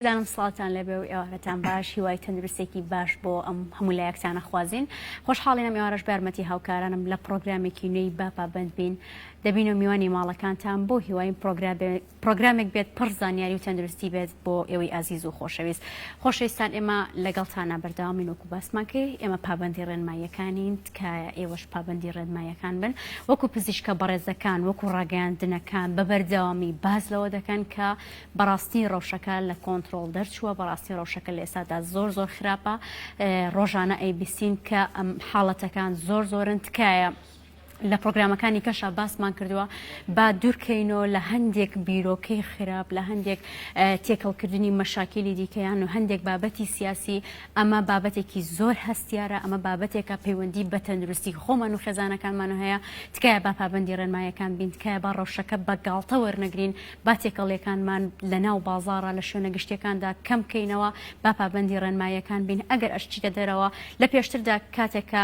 زانم سڵاوتان لێبێ و ئێوارەتان باش هیوای تەندروستێکی باش بۆ ئەم هەموو لایەکتان ئەخوازین خۆشحاڵین ئەم ئێوارەش بە یارمەتی هاوکارانم لە پڕۆگرامێکی نوێی با پابەند بین دەبین و میوانی ماڵەکانتان بۆ هیواین پڕۆگرامێک بێت پڕ زانیاری و تەندروستی بێت بۆ ئێوەی ئازیز و خۆشەویست خۆشەویستان ئێمە لەگەڵتانە بەردەوامین وەکو باسمان کرد ئێمە پابەندی ڕێنماییەکانین تکایە ئێوەش پابەندی ڕێنماییەکان بن وەکو پزیشکە بەڕێزەکان وەکو ڕاگەیاندنەکان بە بەردەوامی باس لەوە دەکەن کە بەڕاستی ڕەوشەکە لە کۆنتڕۆڵ دەرچووە، بەڕاستی ڕەوشەکە لە ئێستادا زۆر زۆر خراپە، ڕۆژانە ئەیبیستین کە ئەم حاڵەتەکان زۆر زۆرن، تکایە لە پرۆگرامەکانی کەشا باسمان کردووە با دوورکەینەوە لە هەندێک بیرۆکەی خراپ لە هەندێک تێکەڵکردنی مەشاکیلی دیکەیان و هەندێک بابەتی سیاسی ئەمە بابەتێکی زۆر هەستیارە ئەمە بابەتێکە پەیوەندی بە تەندروستی خۆمان و خێزانەکانمان هەیە تکایە با پابەندی ڕێنمایەکان بین تکایە با ڕەوشەکە بە گاڵتە وەرنەگرین با تێکەڵیەکانمان لە ناو بازاڕا لە شوێنە گشتیەکاندا کەم بکەینەوە، با پابەندی ڕێنماییەکان بین، ئەگەر ئەشچیتە دەرەوە، لە پێشتردا کاتێک کە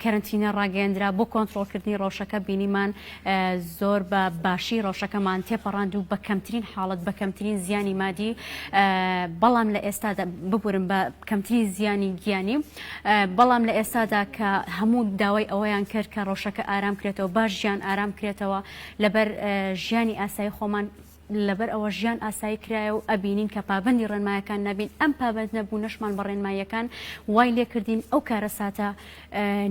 کەرەنتینە ڕاگەیەندرا بۆ کۆنترۆڵکردنی ڕەوشەکە بینیمان زۆر بە باشی ڕەوشەکەمان تێپەڕاند و بە کەمترین حاڵەت بە کەمترین زیانی مادی بەڵام لە ئێستادا ببورن بە کەمترین زیانی گیانی بەڵام لە ئێستادا کە هەموو داوای ئەوەیان کرد کە ڕەوشەکە ئارام کرێتەوە باش ژیان ئارام کرێتەوە لەبەر ژیانی ئاسایی خۆمان لەبەر ئەوە ژیان ئاسایی کرایە و ئەبینین کە پابەندی ڕێنمایەکان نەبین ئەم پابەند نەبوونەشمان بە ڕێنماییەکان وای لێکردین ئەو کارەساتە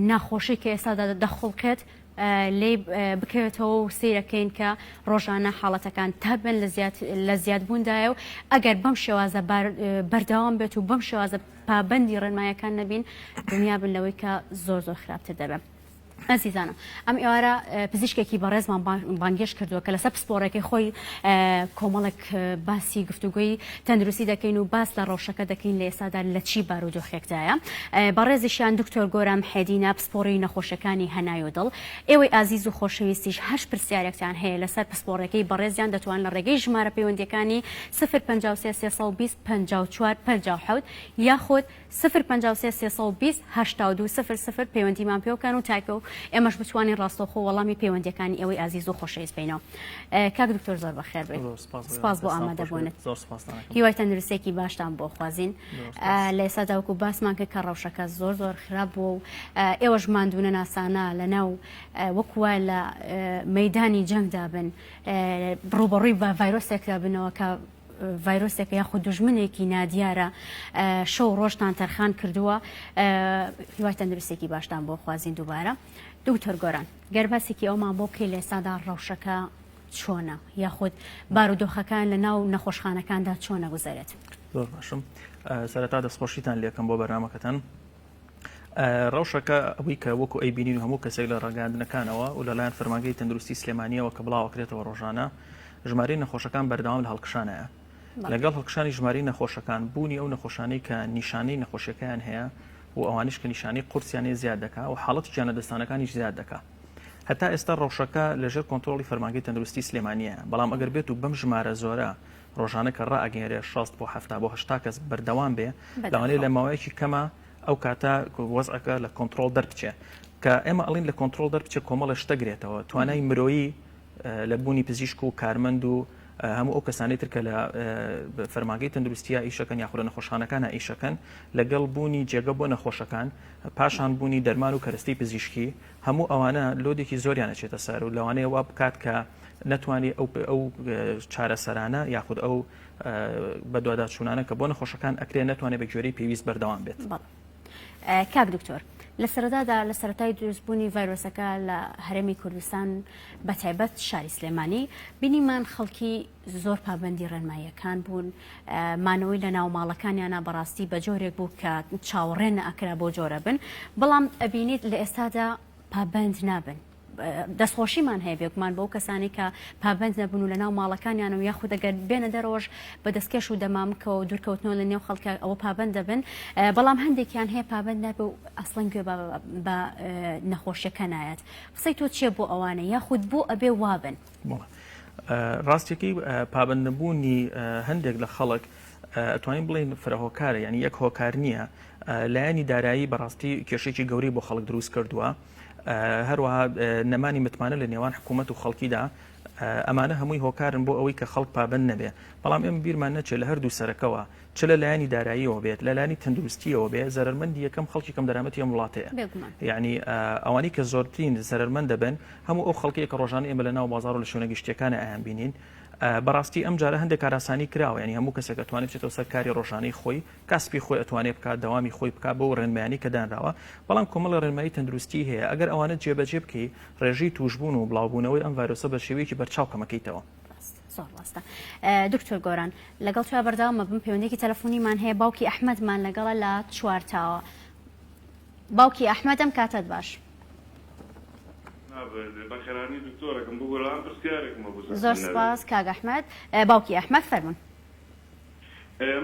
ناخۆشەی کە ئێستادا دەخوڵقێت لێی بکەوێتەوە و سەیرەکەین کە ڕۆژانە حاڵەتەکان تابن لە زیادبووندایە و ئەگەر بەم شێوازە بەردەوام بێت و بەم شێوازە پابەندی ڕێنمایەکان نەبین دڵنیابن لەوەی کە زۆر زۆر خراپتر دەبێت. ئازیزانم ئەم ئێوارە پزیشکێکی بەڕێزمان بانگێشت کردووە کە لەسەر پسپۆڕەکەی خۆی کۆمەڵێک باسی گفتوگۆی تەندروستی دەکەین و باس لە ڕەوشەکە دەکەین لە ئێستادا لە چی بارودۆخێکدایە بەڕێزیشیان دکتۆر گۆران محێدینە پسپۆڕی نەخۆشیەکانی هەنای و دڵ ئێوەی ئازیز و خۆشەویستیش هەر پرسیارێکتان هەیە لەسەر پسپۆڕەکەی بەڕێزیان دەتوان لە ڕێگەی ژمارە پەیوەندیەکانی 053 320 54 57 یاخود 0 53 320 82 00 پەیوەندیمان پێ بکەن و تاکو ئێمەش بتوانین ڕاستەوخۆ وەڵامی پەیوەندیەکانی ئێوەی ئازیز و خۆشەویست بینەوە. کاک دکتۆر زۆر بەخێر بێیت. سپاس بۆ ئامادەبوونت. هیوای تەندروستێکی باشتان بۆ خوازین. لە ئێستادا وەکو باسمان کرد کە ڕەوشەکە زۆر زۆر خراپ بووە و ئێوەش ماندوونە ناسانە لە ناو وەکو وایە لە مەیدانی جەنگدا بن ڕووبەڕووی بە ڤایرۆسێکدا بنەوە کە ڤایرۆسێکە یاخود دوژمنێکی نادیارە شەو ڕۆژتان تەرخان کردووە هیوای تەندروستێکی باشتان بۆ خوازین دووبارە دکتۆر گۆران گەر باسێکی ئەومان بۆ بکەی لە ئێستادا ڕەوشەکە چۆنە یاخود بارودۆخەکان لە ناو نەخۆشخانەکاندا چۆنە گوزەرێت زۆر باشم سەرەتا دەستخۆشیتان لێکەم بۆ بەرنامەکەتان ڕەوشەکە ئەوەی کە وەکو ئەیبینین و هەموو کەسێک لە ڕاگەیاندنەکانەوە و لەلایەن فەرمانگەی تەندروستی سلێمانیەوە کە بڵاوەکرێتەوە ڕۆژانە ژمارەی نەخۆشەکان بەردەوام لە هەڵکشانایە لەگەڵ هەڵکشانی ژمارەی نەخۆشەکان بوونی ئەو نەخۆشانەی کە نیشانەی نەخۆشیەکەیان هەیە و ئەوانیش کە نیشانەی قورسیان هەیە زیاد دەکا و حاڵەتی گیانلەدەستدانەکانیش زیاد دەکا هەتا ئێستا ڕەوشەکە لەژێر کۆنترۆڵی فەرمانگەی تەندروستی سلێمانیە بەڵام ئەگەر بێت و بەم ژمارە زۆرە ڕۆژانە کە ڕائەگەیەنرێ 60 بۆ 70 بۆ 80 کەس بەردەوام بێ لەوانەیە لە ماوەیەکی کەمە ئەو کاتە وەزعەکە لە کۆنترۆڵ دەربچێ کە ئێمە ئەڵین لە کۆنترۆڵ دەربچێ کۆمەڵە شتە گرێتەوە توانای مرۆیی لە بوونی پزیشک و کارمەند و هەموو ئەو کەسانی تر کە لە فەرمانگەی تەندروستیا ئیشەکەن یاخود لە نەخۆشخانەکانە ئیشەکەن لەگەڵ بوونی جێگە بۆ نەخۆشەکان پاشان بوونی دەرمان و کەرەستەی پزیشکی هەموو ئەوانە لۆدێکی زۆریان ئەچێتە سەر و لەوانەیە وا بکات کە نەتوانێت ئەو ئەو چارەسەرانە یاخود ئەو بەدواداچوونانە کە بۆ نەخۆشەکان ئەکرێ نەتوانێت بە گوێرەی پێویست بەردەوام بێت. کاک دکتۆر لە سەرەتادا لە سەرەتای دروستبوونی ڤایرۆسەکە لە هەرێمی کوردستان بە تایبەت شاری سلێمانی بینیمان خەڵکی زۆر پابەندی ڕێنماییەکان بوون مانەوەی لە ناو ماڵەکانیانە بەڕاستی بە جۆرێک بوو کە چاوەڕێ نەئەکرا بۆ جۆرە بن بەڵام ئەبینیت لە ئێستادا پابەند نابن دەستخۆشیمان هەیە بێگومان بەو کەسانی کە پابەند نەبوون و لەناو ماڵەکانیان و یاخود ئەگەر بێنە دەرەوەش بە دەستکێش و دەمامکەوە و دوورکەوتنەوە لە نێو خەڵکە ئەوە پابەند دەبن بەڵام هەندێکیان هەیە پابەند نابێ و ئەسڵەن گوێ بە نەخۆشیەکە نایەت قسەی تۆ چییە بۆ ئەوانە یاخود بۆ ئەبێ وابن؟ ڕاستیەکەی پابەند نەبوونی هەندێک لە خەڵک ئەتوانین بڵێین فرە هۆکارە یعنی یەک هۆکار نییە لایەنی دارایی بەڕاستی کێشێکی گەورەی بۆ خەڵک دروست کردووە هەروەها نەمانی متمانە لە نێوان حکوومەت و خەڵکیدا. ئەمانە هەمووی هۆکارن بۆ ئەوەی کە خەڵک پابەند نەبێ. بەڵام ئێمە بیرمان نەچێت لە هەردوو سەرەکەوە چ لە لایەنی داراییەوە بێت لە لایەنی تەندروستییەوە بێ زەرەرمەندی یەکەم خەڵکی کەمدەرامەتی ئەم وڵاتەیە. بێگومان. یەعنی ئەوانەی کە زۆرترین زەرەرمەند دەبن هەموو ئەو خەڵکەیە کە ڕۆژانە ئێمە لە ناو بازاڕ و لە شوێنە گشتییەکانە ئەیانبینین. بەڕاستی ئەم جارە هەندێک کارئاسانی کراوە یانی هەموو کەسێک ئەتوانێت بچێتەوە سەر کاری ڕۆژانەی خۆی کاسپی خۆی ئەتوانێت بکات دەوامی خۆی بکات بەو ڕێنمایانەی کە دانراوە بەڵام کۆمەڵی ڕێنمایی تەندروستی هەیە ئەگەر ئەوانە جێبەجێ بکەی ڕێژەی تووشبوون و بڵاوبوونەوەی ئەم ڤایرۆسە بە شێوەیەکی بەرچاو کەمەکەیتەوە. زۆر ڕاستە دکتۆر گۆران لەگەڵ تۆ بەردەوامە بم پەیوەندێکی تەلەفۆنیمان هەیە باوکی ئەحمەدمان لەگەڵە لە چوارتاوە باوکی ئەحمەد ئەم کاتەت باش. بەخێرانی دکتۆرەکەم ببورە ئەم پرسیارێکم هەبوو زەحمەت زۆر نەبێت. سپاس کاک ئەحمەد باوکی ئەحمەد فەرموون.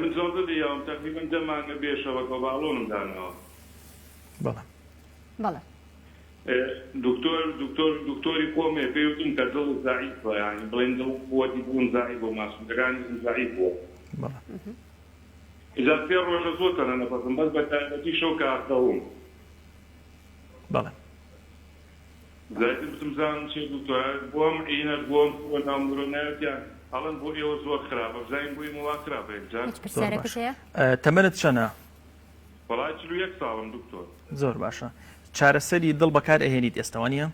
من جەڵدە لێیاوم تەقریبەن دە مانگە بێ شەبەکەو باڵۆنم داناوە. بەڵێ. بەڵێ. دکتۆر دکتۆر دکتۆری خۆم هەیە پێی وتم کە دڵ زەعیفە یانی بڵێن دڵ قوەتی دڵم زەعیفە و ماسولکەکانیشم زەعیف بووە. بەڵێ. ئیجا سێ ڕۆژە زۆر تەنە نەفەسم بەس بە تایبەتی شەو کە ئەخەوم. بەڵێ. زیاتر بچم بزانم چیە دکتۆر بۆم عینە بۆم کوە ناو مرۆ ناوێتیان ئەڵێن بۆ ئێوە زۆر خراپە بزانین بۆ ئیمە وا خراپە یەکجار. هیچ زۆر پرسیارێکت باش هەیە؟ تەمەنت چەنە؟ وەڵای 41 ساڵم دکتۆر. زۆر باشە چارەسەری دڵ بەکار ئەهێنیت ئێستا وانیە؟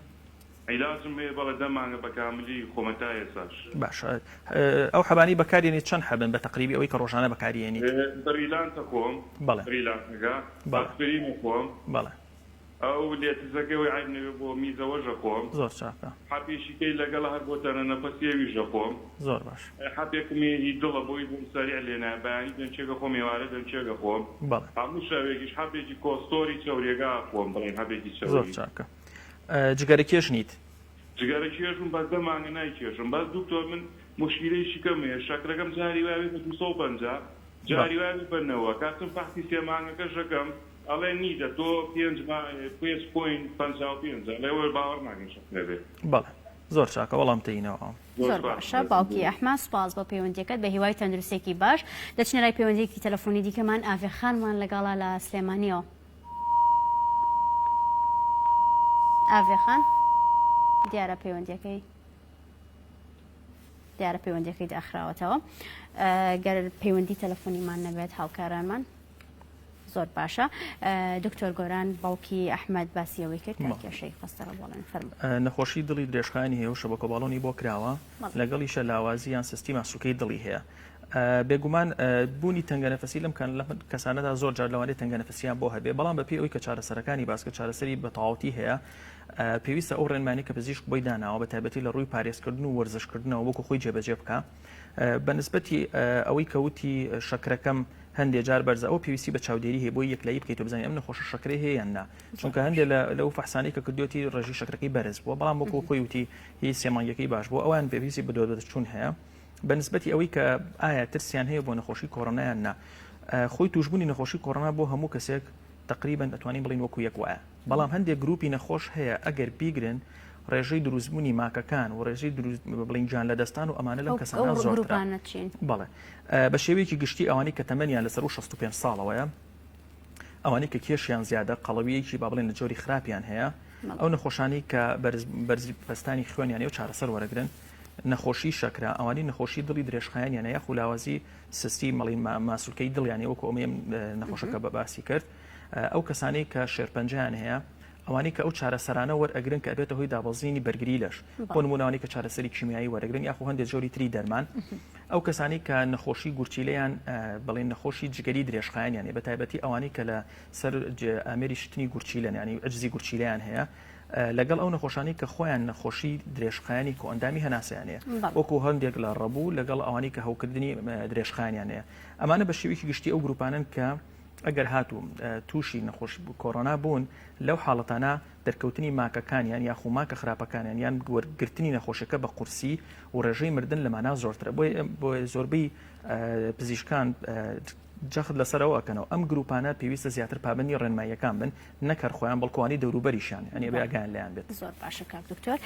عیلاجم هەیە بەڵێ دە مانگە بە کاملی خۆمە تا ئێساش. باشە ئەو حەبانەی بەکارێنیت چەند حەبن بە تەقریبی ئەوەی کە ڕۆژانە بەکاری ئێنیت؟ بریلانتە خۆم بەڵێ بریلانتەکە بەڵێ ئەسپرینە خۆم بەڵێ. ئەو لێتزەکەی وەی عەیب نەبێ بۆ میزەوەش ئەخۆم. زۆر چاکە. حەپێکی کەی لەگەڵە هەر بۆ تەنە نەفەسی ئەویش ئەخۆم. زۆر باش. حەپێکم هەیە هی دڵە بۆی دڵم سەریع لێ نایە بەیانی دەنکێک ئەخۆم ئێوارە دەنکێک ئەخۆم. بەڵێ. هەموو شەوێکیش حەپێکی کۆستۆری چەوریەکە ئەخۆم بڵێین حەپێکی زۆر چەوری. چاکە. جگەرە کێش نیت؟ جگەرە کێشم بەس دە مانگە نایکێشم بەس دکتۆر من موشکیلەی شکەم هەیە شەکرەکەم جاری وایە بێتە 250 بەڵێ. جاری وایە بێت بە 90 کاتم فەحسی سێ مانگەکەش ئەکەم ئەڵێ نیدە تۆ پێنج ما پێنج point 55 ئەڵێ وەر باوەڕ ناکەین شەکرە بێ. بەڵێ زۆر چاکە وەڵام تەینەوە. زۆر زۆر سوپاس باشە بەڕێزم باوکی بۆ. ئەحمە سوپاس بۆ پەیوەندیەکەت بە هیوای تەندروستێکی باش دەچینە لای پەیوەندیەکی تەلەفۆنی دیکەمان ئاڤێ خانمان لەگەڵە لە سلێمانیەوە. ئاڤێ خان دیارە پەیوەندیەکەی دیارە پەیوەندیەکەی داخراوەتەوە گەر پەیوەندی تەلەفۆنیمان نەبێت هاوکارانمان زۆر باشە دکتۆر گۆران باوکی ئەحمد باسی ئەوەی کرد کە کێشەی قەستەرە بۆڵێن فەرموو. نەخۆشی دڵی درێژخایەنی هەیە و شەبەکە باڵۆنی بۆ کراوە لەگەڵیشە لاوازی یان سستی ماسولکەی دڵی هەیە بێگومان بوونی تەنگەنەفەسی لەم کەسانەدا زۆر جار لەوانەیە تەنگەنەفەسیان بۆ هەبێ بەڵام بەپێی ئەوی کە چارەسەرەکانی باس کە چارەسەری بە تەواوەتی هەیە پێویستە ئەو ڕێنمانی کە پزیشک بۆی داناوە بە تایبەتی لە ڕووی پارێزکردن و وەرزشکردنەوە وەکو خۆی جێبەجێ بکە بە نسبەتی ئەوەی کە وتی شەکرەکەم هەندێ جار بەرزە ئەو پێویستی بە چاودێری هەیە بۆی یەکلایی بکەیت و بزانانی ئەم نەخۆشە شەکرەی هەیە یان نا چونکە هەندێک لەو فەحسانی کە کردوێتی ڕێژی شەکرەکەی بەرز بووە بەڵام وەکو خۆی وتی هی سێ مانگەکەی باش بووە ئەوان پێویستی بە دوادەچوون هەیە بە نسبەتی ئەوەی کە ئایا ترسیان هەیە بۆ نەخۆشی کۆرۆنا یان نا، خۆی تووشبوونی نەخۆشی کۆرۆنا بۆ هەموو کەسێک تەقریبەن ئەتوانین بڵێین وەکو یەک وایە، بەڵام هەندێک گروپی نەخۆش هەیە ئەگەر بیگرن ڕێژەی دروستبوونی ماکەکان و ڕێژەی دروست بڵین گیان لەدەستان و ئەمانە لەم کەسانە زۆرترە. بەڵێ بە شێوەیەکی گشتی ئەوانەی کە تەمەنیان لەسەر 65 ساڵەوەیە ئەوانەی کە کێشیان زیادە، قەڵەوییەکی با بڵێین لە جۆری خراپیان هەیە، ئەو نەخۆشانەی کە بەرز بەرزی پەستانی خوێنیان هەیە و چارەسەر وەرەگرن، نەخۆشی شەکرە، ئەوانەی نەخۆشی دڵی درێژخایەنیان هەیە یاخو لاوازی سستی مەڵین ماسولکەی دڵیان هەیە وەکو ئەمەی نەخۆشەکە بە باسی کرد، ئەو کەسانەی کە شێرپەنجەیان هەیە، ئەوانەی کە ئەو چارەسەرانە وەرئەگرن کە ئەبێتە هۆی دابەزینی بەرگری لەش، بۆ نموونە ئەوانەی کە چارەسەری کیمیایی وەرەگرن یاخو هەندێک جۆری تری دەرمان، ئەو کەسانەی کە نەخۆشی گورچیلەیان بڵێن نەخۆشی جگەری درێژخایەنیان هەیە بە تایبەتی ئەوانەی کە لە سەر ئامێری شتنی گورچیلەن یانی عجزی گورچیلەیان هەیە لەگەڵ ئەو نەخۆشانەی کە خۆیان نەخۆشی درێژخایەنی کۆئەندامی هەناسەیان هەیە وەکو هەندێک لە ڕەبوو لەگەڵ ئەوانەی کە هەوکردنی درێژخایەنیان هەیە ئەمانە بە شێوەیەکی گشتی ئەو گروپانن کە ئەگەر هاتوو تووشی نەخۆش کۆرۆنا بوون لەو حاڵەتانە دەرکەوتنی ماکەکانیان یاخو ماکە خراپەکانیان یان وەرگرتنی نەخۆشیەکە بە قورسی و ڕێژەی مردن لەمانە زۆرترە بۆیە زۆربەی پزیشکان جەخت لەسەر ئەوە ئەکەنەوە ئەم گروپانە پێویستە زیاتر پابەندی ڕێنماییەکان بن نەک هەر خۆیان بەڵکو ئەوانەی دەوروبەریشیان یانی ئەبێ ئاگایان لێیان بێت. زۆر باشە کاک دکتۆر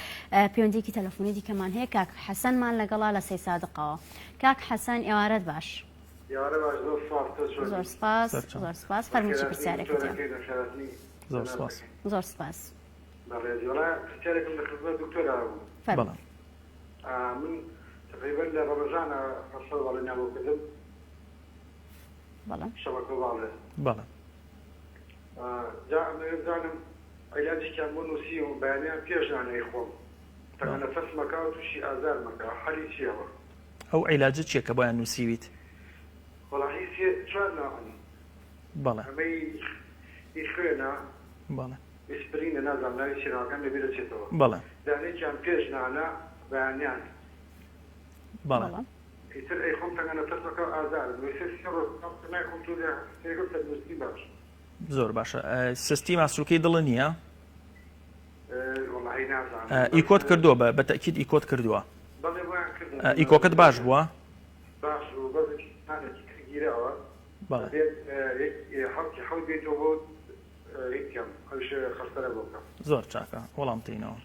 پەیوەندیەکی تەلەفۆنی دیکەمان هەیە کاک حەسەنمان لەگەڵا لە سەیسادقەوە کاک حەسەن ئێوارەت باش. ئێوارە باش زۆر سوپاس تۆ چۆنی؟ زۆر سپاس زۆر سپاس فەرموو چ بەخێرهاتنی پرسیارێکت هەیە؟ دکتۆرەکەی بەخێرهاتنی زۆر سپاس. جەنابتەکەی. زۆر سپاس. بەڕێزی وەڵا پرسیارێکم لە خزمەت دکتۆرا هەبوو. فەرموو. بەڵێ. من تقریبا لە ڕەمەزانە قەسەر باڵێنیان بۆ کردم. بەڵێ. شەبەکە باڵێ. بەڵێ. جا ئەمەوێ بزانم عیلاجێکیان بۆ نووسیوم بەیانیان پێش نان ئەیخۆم تەنگە نەفەسم ئەکا و تووشی ئازارم ئەکا حەلی چیە ئەوە؟ ئەو عیلاجە چیە کە بۆیان نووسیویت؟ وەڵاهی سێ چوار ناوعن. بەڵێ. ئەمەی هی خوێنە. بەڵێ. ئیسپرینە نازانم ناوی چیە ناوەکان لەبیر ئەچێتەوە. بەڵێ. دانەیەکیان پێش نانە بەیانیان. بەڵێ. ئیتر ئەیخۆم تەنگە نەفەس ئەکا و ئازارم وێسێ سێ ڕۆژ نایخۆم تۆزێ هەستەیەکم تەندروستی باش. زۆر باشە سستی ماسولکەی دڵ نییە؟ وەڵاهی نازانم. ئیکۆت کردووە بە تەئکید ئیکۆت کردووە؟ بەڵێ بۆیان کردم. ئیکۆکەت باش بووە؟ باش بوو بەس ئیمتیحانێکی تر گیراوە بەڵێ. دەبێت یەک حەوتی حەوت بێیتەوە بۆ هی بکەم ئەویش خەستەرە بۆ بکەم. زۆر چاکە وەڵام تەینەوە.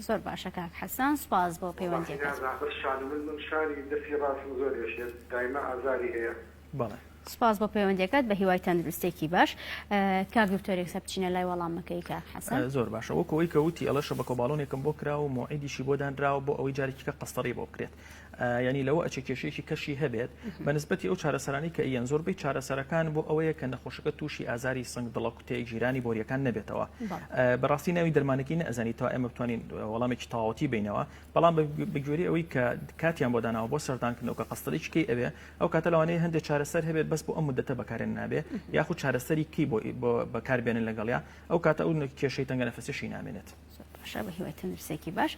زۆر باشە کاک حەسەن سوپاس بۆ وەڵاهی پەیوەندیەکەت. نازانم بەس شانم من من شانی دەستی ڕاستم زۆر ئێشێت دایمە ئازاری هەیە. بەڵێ. سوپاس بۆ پەیوەندیەکەت بە هیوای تەندروستێکی باش. کاک دکتۆر یەکسەر بچینە لای وەڵامەکەی کاک حەسەن. زۆر باشە وەکو ئەوەی کە وتی ئەڵێ شەبەکە باڵۆنێکم بۆ کرا و مۆعیدیشی بۆ دانراوە بۆ ئەوەی جارێکی کە قەستەڕی بۆ بکرێت. یانی لەوە ئەچێ کێشەیەکی کەشی هەبێت بە نسبەتی ئەو چارەسەرانەی کە ئەیەن زۆربەی چارەسەرەکان بۆ ئەوەیە کە نەخۆشەکە تووشی ئازاری سنگ دڵەکوتێ گیرانی بۆریەکان نەبێتەوە بەڕاستی ناوی دەرمانەکەی نەئەزانی تا ئێمە بتوانین وەڵامێکی تەواوەتی بینەوە بەڵام بە گوێرەی ئەوەی کە کاتیان بۆ داناوە بۆ سەردانکردنەوە کە قەستەرێکی کەی ئەوێ ئەو کاتە لەوانەیە هەندێک چارەسەر هەبێت بەس بۆ ئەم مدەتە بەکارێن نابێ یاخود چارەسەری کەی بۆ بەکاربێنن لەگەڵیا ئەو کاتە ئەو کێشەی تەنگە نەفەسیشی نامێنێت. باشە بە هیوای تەندروستێکی باش.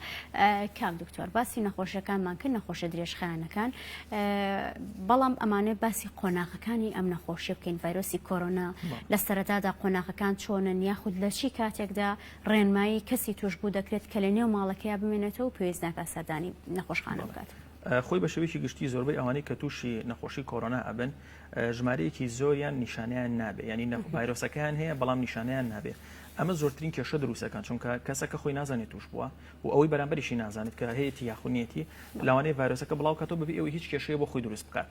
کاک دکتۆر باسی نەخۆشیەکانمان کرد نەخۆشیە درێژخایەنەکان بەڵام ئەمانێ باسی قۆناغەکانی ئەم نەخۆشیە بکەین ڤایرۆسی کۆرۆنا لە سەرەتادا قۆناغەکان چۆنن یاخود لە چی کاتێکدا ڕێنمایی کەسی توشبوو دەکرێت کە لە نێو ماڵەکەیا بمێنێتەوە و پێویست ناکات سەردانی نەخۆشخانە بکات. خۆی بە شێوەیەکی گشتی زۆربەی ئەوانەی کە تووشی نەخۆشی کۆرۆنا ئەبن ژمارەیەکی زۆریان نیشانەیان نابێ یعنی ڤایرۆسەکەیان هەیە بەڵام نیشانەیان نابێ ئەمە زۆرترین کێشە دروست ئەکات چونکە کەسەکە خۆی نازانێت توش بووە و ئەوەی بەرامبەریشی نازانێت کە هەیەتی یاخود نیەتی لەوانەیە ڤایرۆسەکە بڵاو کاتەوە بەبێ ئەوەی هیچ کێشەیە بۆ خۆی دروست بکات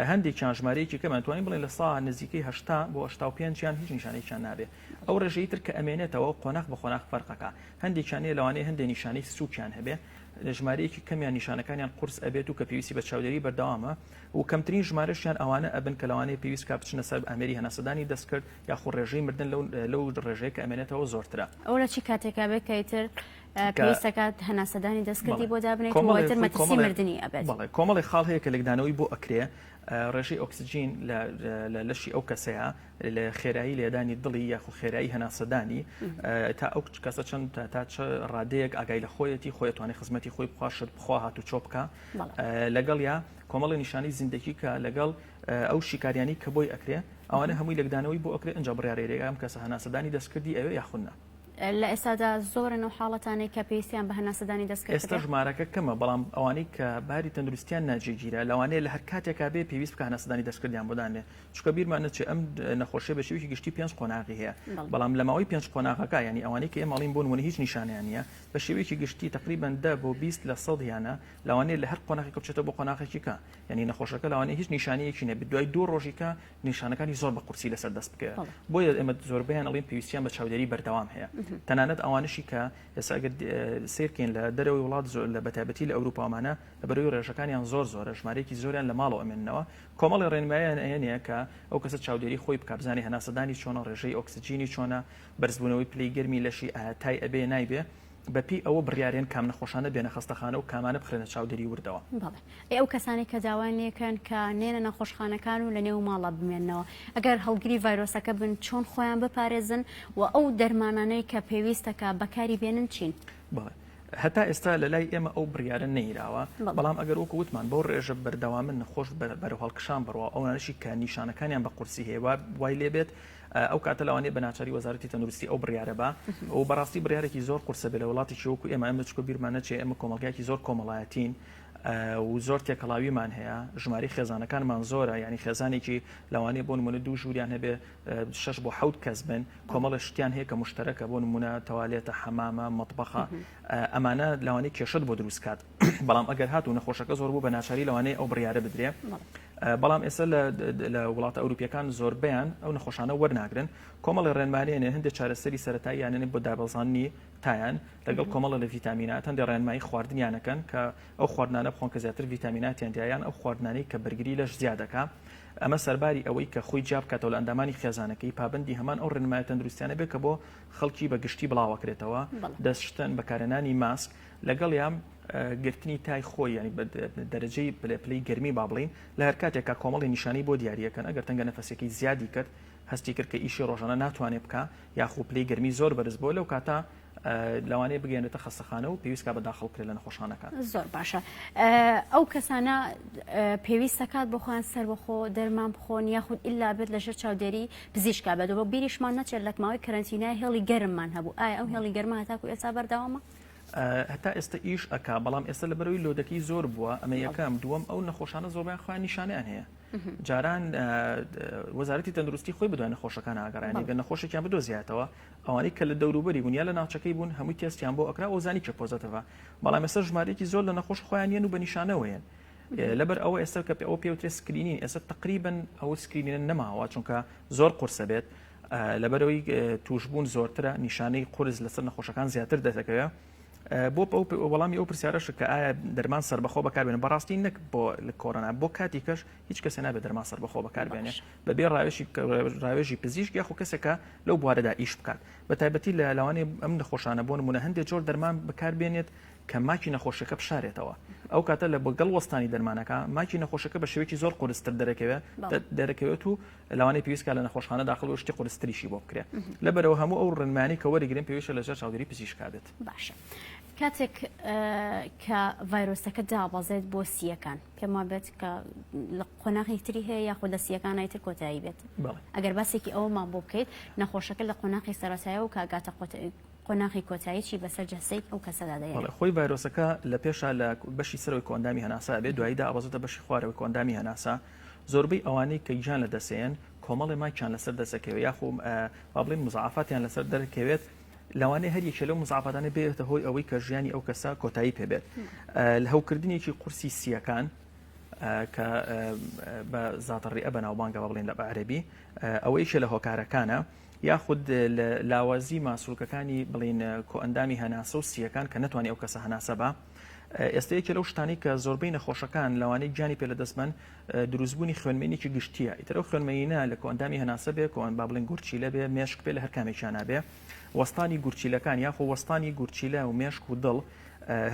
هەندێکیان ژمارەیەکی کەمان توانین بڵێن لە سا نزیکەی هەشتا بۆ 85یان هیچ نیشانەیەکیان نابێ ئەو ڕێژەی تر کە ئەمێنێتەوە قۆناغ بە قۆناغ فەرقەکە هەندێکیان هەیە لەوانەیە هەندێک نیشانەی سووکیان هەبێ ژمارەیەکی کەمیان نیشانەکانیان قورس ئەبێت و کە پێویستی بە چاودێری بەردەوامە و کەمترین ژمارەشیان ئەوانە ئەبن کە لەوانەیە پێویست کا بچنە سەر ئامێری هەناسەدانی دەستکرد یاخود ڕێژەی مردن لەو لەو ڕێژەیە کە ئەمێنێتەوە زۆرترە. ئەوە لە چی کاتێکا بێت کە ئیتر پێویست دەکات هەناسەدانی دەستکردی بۆ دابنێیت و ئیتر مەترسی مردنی ئەبێت؟ بەڵێ کۆمەڵێک خاڵ هەیە کە لێکدانەوەی بۆ ئەکرێ ڕێژەی ئۆکسجین لە لەشی ئەو کەسەیە لە خێرایی لێدانی دڵی یاخود خێرایی هەناسەدانی تا ئەو کەسە چەند تا چ ڕادەیەک ئاگای لە خۆیەتی خۆی ئەتوانێت خزمەتی خۆی بخوا شت بخوا هاتوچۆ بکا لەگەڵیا کۆمەڵی نیشانەی زیندەکی کە لەگەڵ ئەو شیکاریانەی کە بۆی ئەکرێ ئەوانە هەمووی لێکدانەوەی بۆ ئەکرێ ئینجا بڕیارێ ئەم کەسە هەناسەدانی دەستکردی ئەوێ یاخود نا. لە ئێستادا زۆرن ئەو حاڵەتانەی کە پێویستیان بە هەناسەدانی دەستکرد ئێستا ژمارەکە کەمە بەڵام ئەوانەی کە باری تەندروستیان ناجێگیرە لەوانەیە لە هەر کاتێکا بێ پێویست بکە هەناسەدانی دەستکردیان بۆ دانرێ چونکە بیرمان نەچێ ئەم نەخۆشیە بە شێوەیەکی گشتی پێنج قۆناغی هەیە بەڵام لە ماوەی پێنج قۆناغەکە یعنی ئەوانەی کە ئێمە ئەڵێین بۆ نموونە هیچ نیشانەیان نییە بە شێوەیەکی گشتی تقریبا 10 بۆ 20 لە سەدیانە لەوانەیە لە هەر قۆناغێک بچێتەوە بۆ قۆناغێکی کە یعنی نەخۆشەکە لەوانەیە هیچ نیشانەیەکی نەبێت دوای دوو ڕۆژی کە نیشانەکانی زۆر بە قورسی لەسەر دەست بکەوێت بۆیە ئێمە زۆربەیان ئەڵێن پێویستیان بە چاودێری بەردەوام هەیە تەنانەت ئەوانشی کە ئێستا ئەگەر سیرکەین لە دەرەوەی وڵات زۆر لە بەتایبەتی لە ئەوروپاوانە لەبەرەوەی ڕێژەکانیان زۆر زۆرە ژمارەیەکی زۆریان لە ماڵەوە ئەمێننەوە کۆمەڵی ڕێنماییان ئەیەنێ کە ئەو کەسە چاودێری خۆی بکا بزانێ هەناسەدانی چۆنە ڕێژەی ئۆکسجینی چۆنە بەرزبوونەوەی پلەی گەرمی لەشی ئایا تای ئەبێ نایبێ بەپێی ئەوە بڕیارێن کام نەخۆشانە بێنە خەستەخانە و کامانە بخرێنە چاودێری وردەوە. بەڵێ. ئەی ئەو کەسانەی کە داوایان لێکەن کە نێنە نەخۆشخانەکان و لەنێو ماڵا بمێننەوە ئەگەر هەڵگری ڤایرۆسەکە بن چۆن خۆیان بپارێزن و ئەو دەرمانانەی کە پێویستە کە بەکاری بێنن چین؟ بەڵێ. هەتا ئێستا لە لای ئێمە ئەو بڕیارە نەیراوە، بەڵام ئەگەر وەکو وتمان بەو ڕێژە بەردەوامە نەخۆش بەرەو هەڵکشان بڕوا ئەوانەشی کە نیشانەکانیان بە قورسی هەیە وای لێ بێت ئەو کاتە لەوانەیە بە ناچاری وەزارەتی تەندروستی ئەو بڕیارە با و بەڕاستی بڕیارێکی زۆر قورسە بێ لە وڵاتێکی وەکو ئێمە ئێمە چکۆ بیرمان نەچێ ئێمە کۆمەڵگایەکی زۆر کۆمەڵایەتین و زۆر تێکەڵاویمان هەیە ژماری خێزانەکانمان زۆرە یعنی خێزانێکی لەوانەیە بۆ نمونە دوو ژووریان هەبێ شەش بۆ حەوت کەس بن کۆمەڵە شتیان هەیە کە مشتەرەکە بۆ نمونە تەوالێتە حەمامە مەطبەخە ئەمانە لەوانەیە کێشت بۆ دروست کات بەڵام ئەگەر هاتوو نەخۆشەکە زۆر بوو بە ناچاری لەوانەیە ئەو بڕیارە بدرێ. بەڵام ئێستا لە وڵاتە ئەوروپیەکان زۆربەیان ئەو نەخۆشانە وەرناگرن کۆمەڵی ڕێنمانێنێ هەندێک چارەسەری سەتاییانێنێ بۆ دابەزاندنی تایان لەگەڵ کۆمەڵە لە ڤیتامینات هەندێک ڕێنمایی خواردنیانەکەن کە ئەو خواردنانە بخۆن کە زیاتر ڤیتامیناتیان تیایە یان ئەو خواردنانەی کە بەرگری لەش زیاد دەکا ئەمە سەرباری ئەوەی کە خۆی جیا بکاتەوە لە ئەندامانی خێزانەکەی پابەندی هەمان ئەو ڕێنمایە تەندروستیانە بێت کە بۆ خەڵکی بە گشتی بڵاوەکرێتەوە دەست شتن بەکارهێنانی ماسک لەگەڵیان گرتنی تای خۆی ینی بە دەرەجەی پلە پلەی گەرمی با بڵین لە هەر کاتێکا کۆمەڵی نیشانەی بۆ دیاریەکەن ئەگەر تەنگە نەفەسەکەی زیادی کرد هەستی کرد کە ئیشی ڕۆژانە ناتوانێت بکە یاخو پلەی گەرمی زۆر بەرز بۆ لەو کاتە لەوانەیە بگەیەنرێتە خەستەخانە و پێویست کا بە داخڵ بکرێت لە نەخۆشخانەکان. زۆر باشە ئەو کەسانە پێویست دەکات بۆ خۆیان سەربەخۆ دەرمان بخۆن یاخود ئللا بێت لەژێر چاودێری پزیشکا بێت بۆ بیریشمان نەچێت لە ماوەی کەرەنتینای هێڵی گەرممان هەبوو ئایا ئەو هێڵی گەرمە هەتاکو ئێستا بەردەوامە؟ هەتا ئێستا ئیش ئەکا بەڵام ئێستا لەبەرەوەی load ەکەی زۆر بووە ئەمە یەکەم دووەم ئەو نەخۆشانە زۆربیان خۆیان نیشانیان هەیە جاران وەزارەتی تەندروستی خۆی بدوای نەخۆشەکان ئاگەڕانی گەر نەخۆشێکیان بدۆزیاتەوە ئەوانەی کە لە دەوروبەری بوون یا لە ناوچەکەی بوون هەمووی تێستیان بۆ ئەکرا و زانی کە positive ە بەڵام ئێستا ژمارەیەکی زۆر لە نەخۆش خۆیان یەن و بە نیشانەوە یەن لەبەر ئەوە ئێستا کە ئەوە پێوترێ screening ئێستا تقریبن ئەو screening ە نەماوە چونکە زۆر قورسە بێت لەبەرەوەی توشبوون زۆرترە نیشانەی قورس لەسەر نەخۆشەکان زیاتر دەردەکەوێت بۆ ئەو وەڵامی ئەو پرسیارەش کە ئایا دەرمان سەربەخۆ بەکاربێنن بەڕاستی نەک بۆ لە کۆرۆنا بۆ کاتی کەش هیچ کەسێ نابێت دەرمان سەربەخۆ بەکاربێنێ بەبێ ڕاوێژی ڕاوێژی پزیشک یاخو کەسێکە لەو بوارەدا ئیش بکات بە تایبەتی لە لەوانەیە ئەم نەخۆشانە بۆ نمونە هەندێک جۆر دەرمان بەکاربێنێت کە ماکی نەخۆشەکە بشارێتەوە ئەو کاتە لە بەگەڵ وەستانی دەرمانەکە ماکی نەخۆشەکە بە شێوەیەکی زۆر قورستر دەرەکەوێت دەرەکەوێت و لەوانەیە پێویست کات لە نەخۆشخانە داخڵ و شتی قورستریشی بۆ بکرێت لەبەرەوە هەموو ئەو ڕێنمایانەی کە وەریگرن پێویستە لەژێر چاودێری پزیشکا بێت. باشە کاتێک کە ڤایرۆسەکە دابەزێت بۆ سییەکان پێم وابێت کە لە قۆناغی تری هەیە یاخود لە سییەکانای تر کۆتایی بێت ئەگەر باسێکی ئەومان بۆ بکەیت نەخۆشەکە لە قۆناغی سەرەتایە و کاگاتە قۆناغی کۆتایی چی بەسەر جەستەی ئەو کەسەدا دەهێنێت؟ خۆی ڤایرۆسەکە لە پێشا لە بەشی سەرەوەی کۆئەندامی هەناسە ئەبێت دوایی دائەبەزێتە بەشی خوارەوەی کۆئەندامی هەناسە زۆربەی ئەوانەی کە گیان لە دەسێن کۆمەڵێ ماکیان لەسەر دەسەکەوێت یاخو با بڵێین مزعافاتیان لەسەر دەرکەوێت لەوانەیە هەر یەکێ لەو مزعافاتانە بێتە هۆی ئەوەی کە ژیانی ئەو کەسە کۆتایی پێبێت لە هەوکردنێکی قورسی سیەکان کە بە زاتەڕیئە بەناوبانگە بە بڵێن لە عەربی ئەوە یەکێ لە هۆکارەکانە یاخود لاوازی ماسولکەکانی بڵین کۆئەندامی هەناسە و سیەکان کە نەتوانانی ئەو کەسە هەناسە بە ئێستا یەکێ لەو شتانەی کە زۆربەی نەخۆشەکان لەوانەیە گیانی پێ لەدەست بەن دروستبوونی خوێنمەینێکی گشتیە ئیتر ئەو خوێنمەینە لە کۆئەندامی هەناسە بێ کۆئەن با بڵێن گورچیلە بێ مێشک بێ لە هەر کامێکیانا بێ وەستانی گورچیلەکان یاخۆ وەستانی گورچیلە و مێشک و دڵ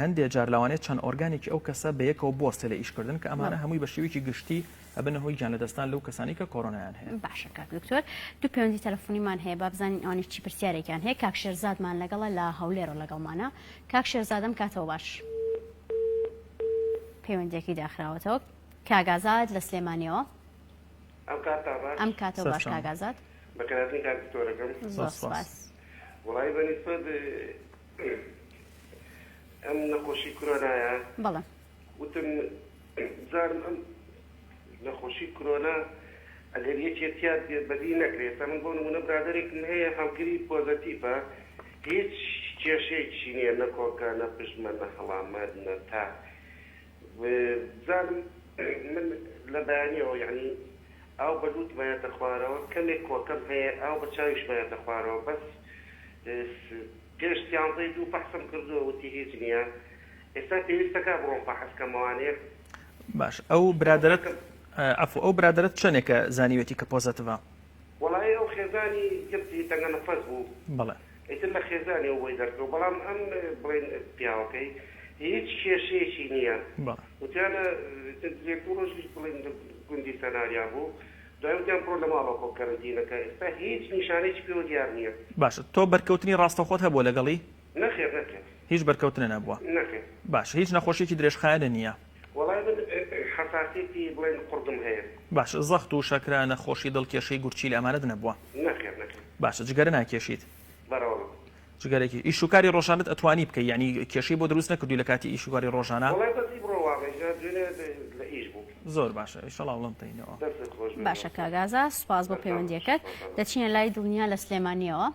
هەندێ جار لەوانەیە چەند ئۆرگانێکی ئەو کەسە بە یەکەوە بوەستێ لە ئیشکردن کە ئەمانە هەمووی بە شێوەیەکی گشتی ئەبنە هۆی گیانلەدەستدان لەو کەسانەی کە کۆرۆنایان هەیە. باشە کاک دکتۆر دوو پەیوەندی تەلەفۆنیمان هەیە با بزانین ئەوانیش چی پرسیارێکیان هەیە کاک شێرزادمان لەگەڵە لە هەولێرەوە لەگەڵمانە کاک شێرزاد ئەم کاتەوە باش. پەیوەندیەکەی داخراوەتەوە کاک ئازاد لە سلێمانیەوە. ئەم کاتە باش. ئەم کاتەوە باش کاک ئازاد. بەخێرهاتنی کاک دکتۆرەکەم. زۆر سوپاس. وەڵایی بە نیسبەت ئەم نەخۆشی کرۆنایە. بەڵێ. وتم بزانم ئەم نەخۆشی کرۆنا ئەگەر یەکێ تیا بەدی نەکرێ ئێستا من بۆ نمونە برادەرێکم هەیە هەڵگری پۆزەتیفە هیچ کێشەیەکیشی نیە نە کۆکە نە پژمە نە هەڵامەت نە تا بزانم من لە بەیانیەوە یەعنی ئاو بە لوتم ئەیەتە خوارەوە کەمێک کۆکەم هەیە ئاو بە چاویشم ئەیەتە خوارەوە بەس پێش سیانزەی دوو فەحسم کردووە وتی هیچ نیە ئێستا پێویستەکا بڕۆم فەحس کەمەوانێ. باش ئەو برادەرەت عەفو ئەو برادەرەت چەنێکە زانیوێتی کە پۆزەتڤە؟ وەڵایی ئەو خێزانی گرتی تەنگە نەفەس بوو بەڵێ. ئیتر لە خێزانیەوە بۆی دەرکەوت بەڵام ئەم بڵێین پیاوەکەی هیچ کێشەیەکی نیە بەڵێ. وتیانە ئیتر یەک دوو ڕۆژیش بڵێین لە گوندی سەناریا بوو دوای وتیان بڕۆ لە ماڵەوە خۆ کەرەنتینە کە ئێستا هیچ نیشانەیەکی پێوە دیار نیە. باشە تۆ بەرکەوتنی ڕاستەوخۆت هەبووە لەگەڵی؟ نەخێر نەخێر. هیچ بەرکەوتنە نەبووە؟ نەخێر. باشە هیچ نەخۆشیەکی درێژخایەنە نیە؟ وەڵای من حەساسیەتی بڵێن قوڕگم هەیە. باشە زەخت و شەکرە نەخۆشی دڵ کێشەی گورچیلە ئەمانەت نەبووە؟ نەخێر نەخێر. باشە جگەرە ناکێشیت؟ بەرەوەڵا. جگەرەکی ئیش و کاری ڕۆژانەت ئەتوانی بکەی یانی کێشەی بۆ دروست نەکردووی لە کاتی ئیش و کاری ڕۆژانە؟ وەڵای بەس ئیبڕۆ وابێ جا دوێنێ لە ئیش بووم. زۆر باشە ئیشەڵا وڵام تەینەوە. دەستت خۆش بێ باشە مامۆستا. کاک ئازا سوپاس بۆ سەرچاو پەیوەندیەکەت. سوپاس. دەچینە لای دڵنیا لە سلێمانیەوە.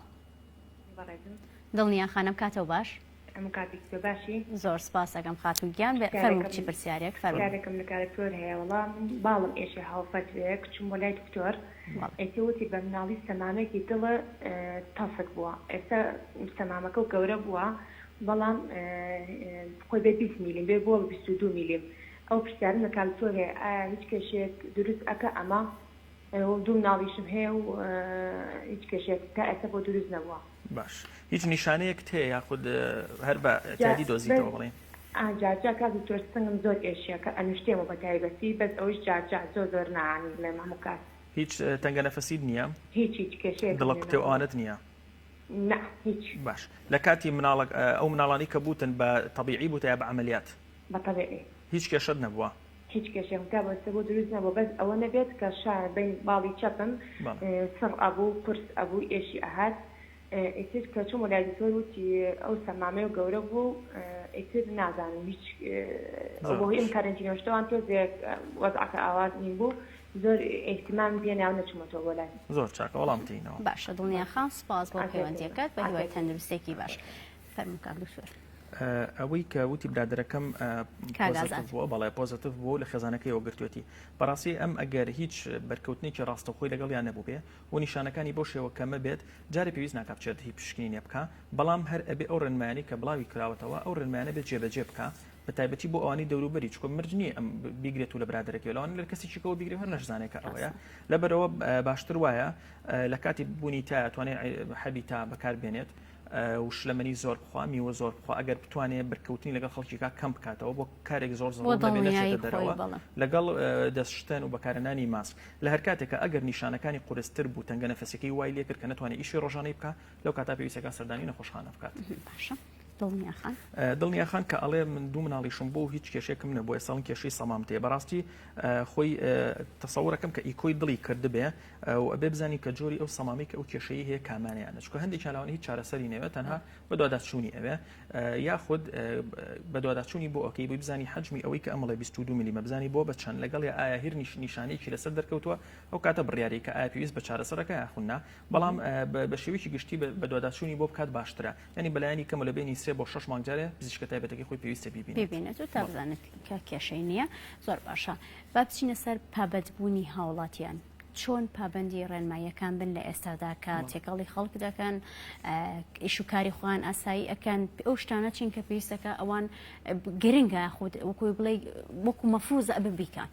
بەڕێزم. دڵنیا خانم کاتەو باش. هەموو کاتێکی تۆ باشی؟ زۆر سپاس ئەکەم خاتوو گیان بێ فەرموو چی پرسیارێک فەرموو. پرسیارێکم لە کاک دکتۆر هەیە وەڵا من باڵم ئێشێ هاو فەترەیەک چووم بۆ لای دکتۆر ئێتێ وتی بە مناڵی سەمامێکی دڵ تەسک بووە ئێستا سەمامەکە و گەورە بووە بەڵام خۆی بێ 20 میلیم بێ بووە 22 میلیم ئەو پرسیارم لە کاک دکتۆر هەیە ئایا هیچ کێشەیەک دروست ئەکا ئەمە و دوو مناڵیشم هەیە و هیچ کێشەیەک تا ئێستا بۆ دروست نەبووە. باش هیچ نیشانەیەکت هەیە یاخود هەر بە ئیعتیادی دۆزیتەوە بڵێین؟ جار جار کاک دکتۆر سنگم زۆر ئێشە کە ئەنوشتێمەوە بە تایبەتی بەس ئەوەیش جار جار زۆر زۆر نا یانی بڵێم هەموو کات. هیچ تەنگە نەفەسیت نییە؟ هیچ هیچ کێشەیەکم نییە. دڵەکوتێ و ئەوانەت نییە؟ نا هیچ. باش لە کاتی مناڵە ئەو مناڵانەی کە بووتن بە تەبیعی بووتە یا بە عەمەلیات؟ بە تەبیعی. هیچ کێشەت نەبووە؟ هیچ کێشەیەکم تا بەستە بۆ دروست نەبووە بەس ئەوە نەبێت کە شا بەین باڵی چەپم سڕ ئەبوو قورس ئەبوو ئێشی ئەهات ئیتر کە چوومە لای دکتۆر وتی ئەو سەمامەیە گەورە بووە و ئیتر نازانم هیچ بەهۆی ئەم کەرەنتینەوە شتەوان تۆزێک وەزعەکە ئاوا نیم بوو زۆر ئیهتیمام پێ ناو نەچوومەتەوە بۆ لای. زۆر چاکە وەڵام تینەوە. باشە دڵنیا خان سوپاس بۆ پەیوەندیەکەت بە هیوای تەندروستێکی باش. فەرموو کاک دکتۆر. ئەوەی کە وتی برادەرەکەم پۆزەتیڤ بووە بەڵێ پۆزەتیڤ بووە لە خێزانەکەیەوە گرتوێتی بەڕاستی ئەم ئەگەر هیچ بەرکەوتنێکی ڕاستەوخۆی لەگەڵیان نەبوو بێ و نیشانەکانی بەو شێوە کەمە بێت جارێ پێویست ناکا بچێت هی پشکنینێ بکا بەڵام هەر ئەبێ ئەو ڕێنمایانەی کە بڵاوی کراوەتەوە ئەو ڕێنمایانە بێت جێبەجێ بکا بە تایبەتی بۆ ئەوانەی دەوروبەری چونکە مەرج نییە ئەم بیگرێت و لە برادەرەکەی لەوانەیە لە کەسێکی کەوە بیگرێ هەر نەشزانێت کە ئەوەیە لەبەرەوە باشتر وایە لە کاتی بوونی تا توانێت حەبی تا بەکار بێنێت و شلەمەنی زۆر بخوا میوە زۆر بخوا ئەگەر بتوانێت بەرکەوتنی لەگەڵ خەڵکیکا کەم بکاتەوە بۆ کارێک زۆر زۆر نەچێتە دەرەوە لەگەڵ دەستشتن و بەکارهێنانی ماسک لە هەر کاتێکا ئەگەر نیشانەکانی قورستر بوو تەنگە نەفەسیەکەی وای لێکرد کە نەتوانێت ئیشی ڕۆژانەی بکا لەو کاتا پێویستەکە سەردانی نەخۆشخانە بکات. باشە دڵنیا خان. دڵنیا خان کە ئەڵێ من دوو مناڵیشم بوو هیچ کێشێکم نەبوو ئێستا کێشەی سەمام تێ بەڕاستی خۆی تەسەورەکەم کە ئیکۆی دڵی کردبێ و ئەبێ بزانین کە جۆری ئەو سەمامی کە ئەو کێشەی هەیە کامانیانە چونکە هەندێکیان لەوانە هیچ چارەسەری نەوێت تەنها بەدواداچوونی ئەوێ یاخود بەدواداچوونی بۆ ئەکەی بۆی بزانی حەجمی ئەوەی کە ئەمەڵێ 22 ملیمە بزانی بۆ بە چەند لەگەڵ یا ئایا هیر نیشانەیەکی لەسەر دەرکەوتووە ئەو کاتە بڕیاری کە ئایا پێویست بە چارەسەرەکە یاخود نا بەڵام بە شێوەیەکی گشتی بەدواداچوونی بۆ بکات باشترە یعنی بەلایەنی کەمە لە بینی سێ بۆ شەش مانگ جارێ پزیشکە تایبەتەکەی خۆی پێویستە بیبینێت ببینێت و تا بزانێت کە کێشەی نییە زۆر باشە با بچینە سەر پابەندبوونی هاوڵاتیان چۆن پابەندی ڕێنماییەکان بن لە ئێستادا کە تێکەڵی خەڵک دەکەن ئیش و کاری خۆیان ئاسایی ئەکەن ئەو شتانە چین کە پێویستەکە ئەوان گرنگە خود وەکوی بڵێ وەکو مەفروزە ئەبن بیکەن.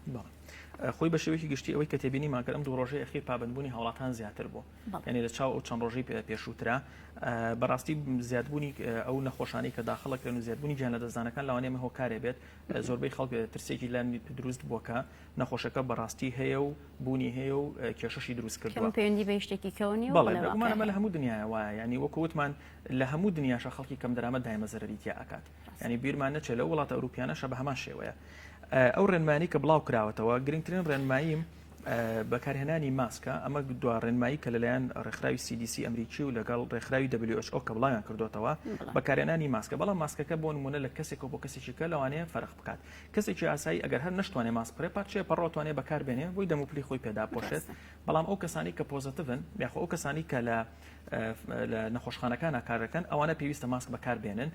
خۆی بە شێوەیەکی گشتی ئەوەی کە تێبینیمان کرد ئەم دوو ڕۆژەی ئەخیر پابەندبوونی هاوڵاتان زیاتر بوو یعنی لە چاو ئەو چەند ڕۆژەی پێشووترا بەڕاستی زیادبوونی ئەو نەخۆشانەی کە داخڵەکرێن و زیادبوونی گیان لەدەستدانەکان لەوانەیە ئەمە هۆکارێ بێت زۆربەی خەڵک ترسێکی لە دروست بووە کە نەخۆشەکە بەڕاستی هەیە و بوونی هەیە و کێشەشی دروست کردووە. کەم پەیوەندی بە شتێکی کەوە نییە و بەڵێ بێگومان ئەمە لە هەموو دنیایە وایە یانی وەکو وتمان لە هەموو دنیاشە خەڵکی کەم دەرامەت دایمە زەرەری تیا ئەکات یانی بیرمان نەچێت لەو وڵاتە ئەوروپیانەشە بە هەمان شێوەیە ئەو ڕێنمایانەی کە بڵاو کراوەتەوە گرنگترین ڕێنماییم بەکارهێنانی ماسکە ئەمە دوا ڕێنمایی کە لەلایەن ڕێکخراوی CDC ئەمریکی و لەگەڵ ڕێکخراوی WHO کە بڵاویان کردوتەوە بەکارهێنانی ماسکە بەڵام ماسکەکە بۆ نمونە لە کەسێکەوە بۆ کەسێکی کە لەوانەیە فەرق بکات کەسێکی ئاسایی ئەگەر هەر نەشتوانێ ماسک بکڕێ پارچەیە پەڕۆ توانێ بەکار بێنێ بۆی دەم و پلی خۆی پێ داپۆشێت بەڵام ئەو کەسانی کە پۆزەتیڤن یاخۆ ئەو کەسانی کە لە لە نەخۆشخانەکانە کار دەکەن ئەوانە پێویستە ماسک بەکار بێنن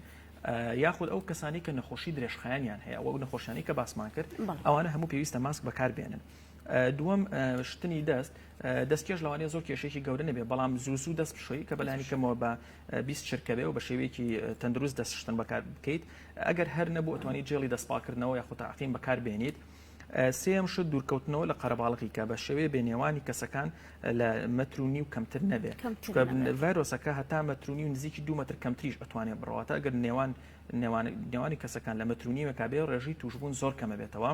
یاخود ئەو کەسانی کە نەخۆشی درێژخایەنیان هەیە وەک نەخۆشیانی کە باسمان کرد ئەوانە هەموو پێویستە ماسک بەکار بێنن. دووەم شتنی دەست دەستکێش لەوانەیە زۆر کێشێکی گەورە نەبێ بەڵام زوو زوو دەست بشۆی کە بەلانی کەمەوە بە 20 چرکە بێ و بە شێوەیەکی تەندروست دەست شتن بەکار بکەیت ئەگەر هەر نەبوو ئەتوانی جێڵی دەستپاکردنەوە یاخود تەعقیم بەکار بێنیت. سێیەم شت دوورکەوتنەوە لە قەرەباڵغی کە بە شێوەیە بێ نێوانی کەسەکان لە مەتر و نیو کەمتر نەبێ چونکە ڤایرۆسەکە هەتا مەتر و نیو نزیکی دوو مەتر کەمتریش ئەتوانێت بڕواتە ئەگەر نێوان نێوانی کەسەکان لە مەتر و نیوێکا بێ ڕێژەی تووشبوون زۆر کەمە بێتەوە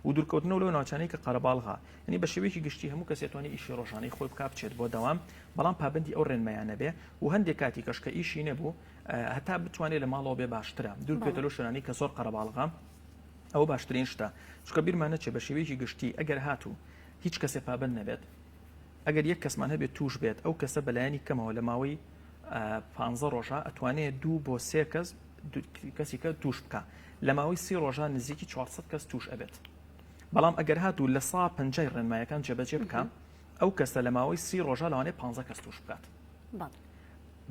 و دوورکەوتنەوە لەو ناوچانەی کە قەرەباڵغە یعنی بە شێوەیەکی گشتی هەموو کەسێ توانێت ئیشی ڕۆژانەی خۆی بکا بچێت بۆ دەوام بەڵام پابەندی ئەو ڕێنمایانە بێ و هەندێک کاتی کەش کە ئیشی نەبوو هەتا بتوانێت لە ماڵەوە بێ باشترە دوور بکەوێتە لەو شوێنانەی کە زۆر قەرەباڵغە ئەوە باشترین شتە چونکە بیرمان نەچێت بە شێوەیەکی گشتی ئەگەر هاتوو هیچ کەسێ پابەند نەبێت ئەگەر یەک کەسمان هەبێت توش بێت ئەو کەسە بەلایەنی کەمەوە لە ماوەی پانزە ڕۆژە ئەتوانێت دوو بۆ سێ کەس کەسی کە توش بکە لە ماوەی سی ڕۆژە نزیکی 400 کەس توش ئەبێت بەڵام ئەگەر هاتوو لە سا پەنجای ڕێنمایەکان جێبەجێ بکە ئەو کەسە لە ماوەی سی ڕۆژە لەوانەیە پ کەس توش بکات.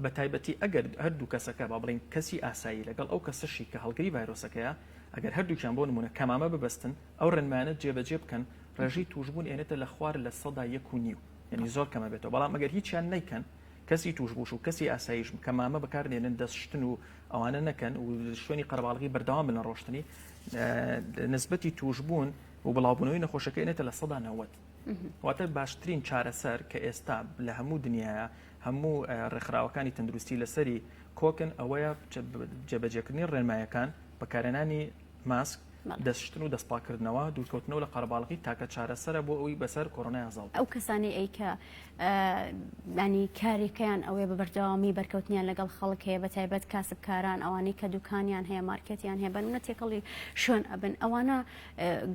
بە تایبەتی ئەگەر هەردوو کەسەکە با بڵێین کەسی ئاسایی لەگەڵ ئەو کەسەشی کە هەڵگری ڤایرۆسەکەیە ئەگەر هەردووکیان بۆ نمونە کەمامە ببەستن ئەو ڕێنمایانە جێبەجێ بکەن ڕێژەی توشبوون ئێنێتە لە خوار 1.5% یعنی زۆر کەمە بێتەوە بەڵام ئەگەر هیچیان نیکەن کەسی توشبووش و کەسی ئاساییش کەمامە بەکارنێنن دەست شتن و ئەوانە نەکەن و شوێنی قەرەباڵغی بەردەوام بن لە ڕۆشتنی نسبەتی توشبوون و بڵاوبوونەوەی نەخۆشەکە ئێنێتە 90% واتە باشترین چارەسەر کە ئێستا لە هەموو دنیاە هەموو ڕێکخراوەکانی تەندروستی لەسەری کۆکن ئەوەیە جێبەجێکردنی ڕێنمایەکان، بەکارهێنانی ماسک، دەستشتن و دەستپاککردنەوە، دوورکەوتنەوە لە قەرەباڵغی تاکە چارەسەرە بۆ ئەوەی بەسەر کۆرۆنایا زاڵ بین. ئەو کەسانەی ئەی کە ینی کارێکەیان ئەوەیە بە بەردەوامی بەرکەوتنیان لەگەڵ خەڵک هەیە بە تایبەت کاسبکاران ئەوانەی کە دوکانیان هەیە مارکێتیان هەیە بەنمونە تێکەڵی شوێن ئەبن ئەوانە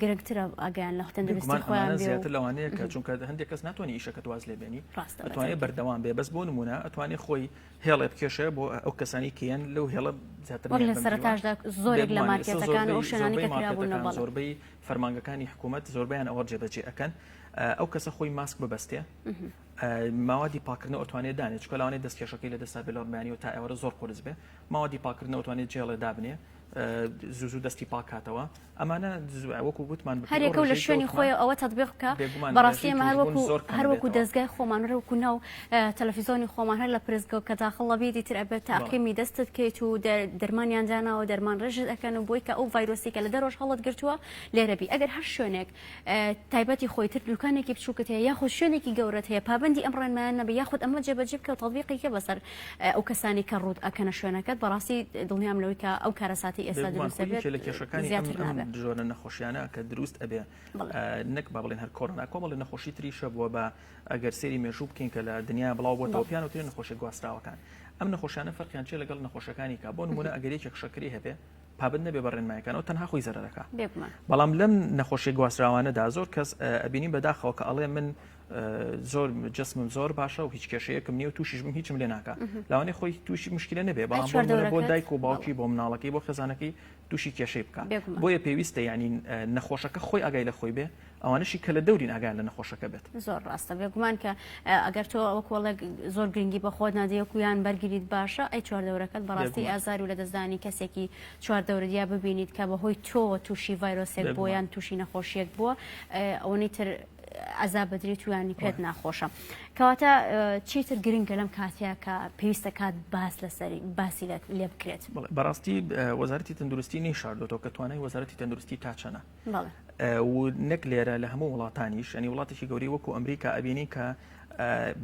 گرنگترە ئاگایان لە تەندروستی خۆیان بێ زیاتر لەوانەیە کە چونکە هەندێک کەس ناتوانێت ئیشەکەت واز لێ بێنی ئەتوانێت بەردەوام بێ بەس بۆ نمونە ئەتوانێت خۆی هێڵێ بکێشێ بۆ ئەو کەسانی کێن لەو هێڵە زیاتر لە سەرتاشدا زۆرێک لە مارکێتەکان و شوێنانی کە کرابوونەوە زۆربەی فەرمانگەکانی حکوومەت زۆربیان ئەوە جێبەجێ ئەکەن ئەو کەسە خۆی ماسک ببەستێ ماوادی پاکردنەوە ئەتوانێت دانێت چکە لەوانەیە دەستکێشەکەی لە دەستا بێ لە بەیانیەوە تا ئێوارە زۆر قورس بێ ماوادی پاکردنەوە ئەتوانێت جێڵێ دابنێ زوو زوو دەستی پاک کاتەوە ئەمانە وەکو گوتمان هەرێکە و لە شوێنی خۆی ئەوە تەطبیق بکە بەڕاستی ئێمە هەر وەکو هەر وەکو دەزگای خۆمان هەر وەکو ناو تەلەفیزۆنی خۆمان هەر لە پرسگە کە داخڵ لەبیری تر ئەبێت تاقیمی دەستت بکەیت و دەرمانیان داناوە دەرمان ڕێژت ئەکەن و بۆی کە ئەو ڤایرۆسی کە لە دەرۆژ هەڵت گرتووە لێرە بی ئەگەر هەر شوێنێک تایبەتی خۆی تر دوکانێکی بچووکت هەیە یاخود شوێنێکی گەورەت هەیە پابەندی ئەم ڕێنمایان نەبێ یاخود ئەمە جێبەجێ بکە و تەطبیقی کە بەسەر ئەو کەسانی کە ڕووت ئەکەنە شوێنەکەت بەڕاستی دڵنیام لەوەی کە ئەو کارەساتی ئێستا دروست دەبێت لە کێشەکانی زیاتر نابێت جۆرە نەخۆشیانە کە دروست ئەبێ نەک با بڵێن هەر کۆرۆنا کۆمەڵی نەخۆشی تریشە بووە بە ئەگەر سێری مێژوو بکەین کە لە دنیا بڵاو بۆتەوە پیان و ترین نەخۆشی گواستراوەکان ئەم نەخۆشیانە فەرقیان چیە لەگەڵ نەخۆشەکانی کە بۆ نمونە ئەگەر یەکێک شەکری هەبێ پابەند نەبێ بە ڕێنمایەکانەوە تەنها خۆی زەرەرەکا بەڵام لەم نەخۆشی گواستراوانەدا زۆر کەس ئەبینین بەداخەوە کە ئەڵێ من زۆر جسمم زۆر باشە و هیچ کێشەیەکم نییە و تووشیش بم هیچم لێ ناکە لەوانەیە خۆی تووشی مشکلە نەبێ بەڵام بۆ دایک و باوکی بۆ مناڵەکەی بۆ خێزانەکەی تووشی کێشەی بکە بۆیە پێویستە ینی نەخۆشەکە خۆی ئاگای لە خۆی بێ ئەوانەشی کە لە دەورین ئاگایان لە نەخۆشەکە بێت. زۆر ڕاستە بێگومان کە ئەگەر تۆ وەکۆڵێک زۆر گرنگی بە خۆت نادەی وەکو یان بەرگریت باشە ئەی چواردەورەکەت بەڕاستی ئازار و لەدەستدانی کەسێکی چواردەورت یا ببینیت کە بەهۆی تۆوە تووشی ڤایرۆسێک بووە یان تووشی نەخۆشیەک بووە ئەوەنەی تر عەزاب بدرێت و یانی پێت ناخۆشە کەواتە چیتر گرنگە لەم کاتەیە کە پێویستە کات باس لەسەری باسی لێ بکرێت بەڕاستی وەزارەتی تەندروستی نەیشاردۆتەوە کە توانای وەزارەتی تەندروستی تا چەنە و نەک لێرە لە هەموو وڵاتانیش ینی وڵاتێکی گەوری وەکو ئەمریکا ئەبینی کە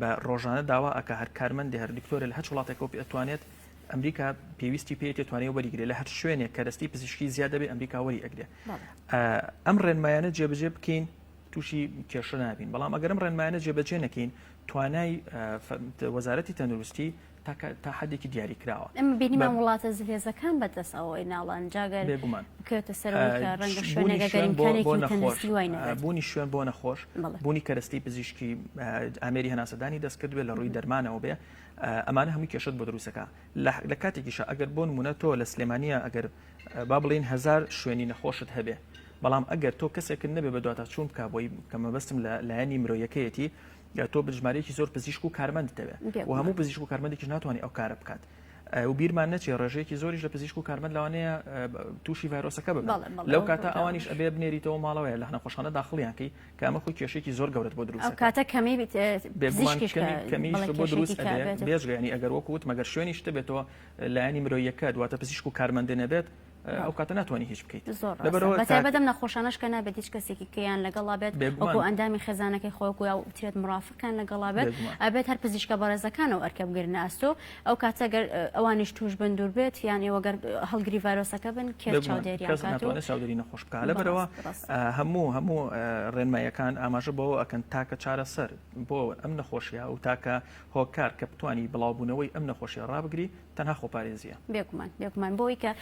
بە ڕۆژانە داوا ئەکا هەر کارمەندی هەر دکتۆرە لە هەچ وڵاتێکەوە پێ ئەتوانێت ئەمریکا پێویستی پێیەتی توانێت وەریگرێ لە هەر شوێنێک کەرەستی پزیشکی زیاد دەبێت ئەمریکا وەری ئەگرێ ئەم ڕێنمایانە جێبەجێ بکەین تووشی کێشە نابین بەڵام ئەگەرم ڕێنمایانە جێبەجێ نەکەین توانای وەزارەتی تەندروستی تا حدێکی دیاری کراوە. ئێمە بینیمان وڵاتە زلهێزەکان بەدەست ئەوەی ناڵان جاگەر بێگومان بکەوێتە سەرەوەی کە ڕەنگە شوێنێک ئەگەر ئیمکانێکی تەندروستی وای نەبێت. بوونی شوێن بۆ نەخۆش، بوونی کەرەستەی پزیشکی، ئامێری هەناسەدانی دەستکرد بێ لە ڕووی دەرمانەوە بێ، ئەمانە هەمووی کێشەت بۆ دروستەکا. لە کاتێکیشا ئەگەر بۆ نموونە تۆ لە سلێمانییە ئەگەر با بڵێین هەزار شوێنی نەخۆشت هەبێ، بەڵام ئەگەر تۆ کەسێکت نەبێ بەدواداچوون بکا بۆی کە مەبەستم لە لایەنی مرۆیەکەیەتی، تۆ ژمارەیەکی زۆر پزیشک و کارمەندت دەوێت و هەموو پزیشک و کارمەندێکیش ناتوانێت ئەو کارە بکات. و بیرمان نەچێ ڕێژەیەکی زۆریش لە پزیشک و کارمەند لەوانەیە تووشی ڤایرۆسەکە ببن لەو کاتە ئەوانیش ئەبێ بنێریتەوە ماڵەوەیە لە نەخۆشخانە داخڵیانکەی کە ئەمە خۆی کێشێکی زۆر گەورەت بۆ دروست ئەو کاتە کەمی کەمیش بۆ دروست بێجگە ینی ئەگەر وەکو وت مەگەر شوێنی شتە بێتەوە لایەنی مرۆیەکە دواتە پزیشک و کارمەندێ نەبێت ئەو کاتە ناتوانانی هیچ بکەیت. زۆر ڕاستە بەتایبەت ئەم نەخۆشانەش کە نابێت هیچ کەسێکی کەیان لەگەڵا بێت وەکو ئەندامی خێزانەکەی خۆی وەکو یا وترێت مرافقیان لەگەڵا بێت ئەبێت هەر پزیشکە بەڕێزەکان ئەو ئەرکە بگرنە ئەستۆ ئەو کاتە گەر ئەوانیش توش بن دوور بێت یان ئێوە گەر هەڵگری ڤایرۆسەکە بن کێ چاودێریان کەس ناتوانێت چاودێری نەخۆش بکات لەبەرەوە هەموو هەموو ڕێنماییەکان ئاماژە بەوە ئەکەن تاکە چارەسەر بۆ ئەم نەخۆشیە و تاکە هۆکار کە بتانی بڵاوبوونەوەی ئەم نەخۆشیە ڕابگری تەنها خۆپارێزیە. بێگومان بێگومان بۆ ئەوەی کە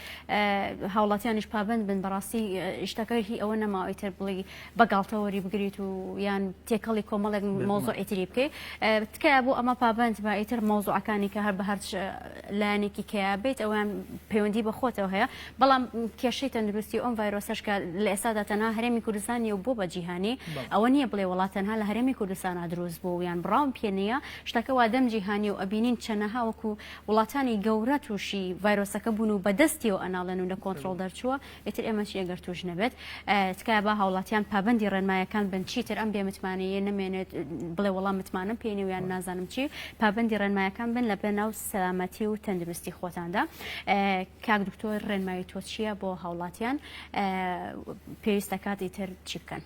هاوڵاتیانیش پابند بن بەڕاستی شتەکە هی ئەوە نەماوە ئیتر بڵێی بە گاڵتە وەری بگریت و یان تێکەڵی کۆمەڵێک مەوزوعی تری بکەی تکایە بۆ ئەمە پابند بە ئیتر مەوزوعەکانی کە هەر بە هەر لایەنێکی کەیا بێت ئەویان پەیوەندی بە خۆتەوە هەیە بەڵام کێشەی تەندروستی ئەم ڤایرۆسەش کە لە ئێستادا تەنها هەرێمی کوردستان نیە و بۆ بە جیهانی ئەوە نییە بڵێ وڵات تەنها لە هەرێمی کوردستانە دروست بوو یان بڕاوم پێ نییە شتەکە وا دەم جیهانی و ئەبینین چەنەها وەکو وڵاتانی گەورە تووشی ڤایرۆسەکە بوون و بەدەستیەوە ئەناڵێن و لە کۆنترۆڵ دەرچووە ئیتر ئێمە چی ئەگەر توش نەبێت؟ تکایە با هاوڵاتیان پابەندی ڕێنمایەکان بن چیتر ئەم بێ متمانەیە نەمێنێت بڵێ وەڵا متمانەم پێی نیە یان نازانم چی پابەندی ڕێنمایەکان بن لە پێناو سەلامەتی و تەندروستی خۆتاندا کاک دکتۆر ڕێنمایی تۆ چییە بۆ هاوڵاتیان پێویست دەکات ئیتر چی بکەن؟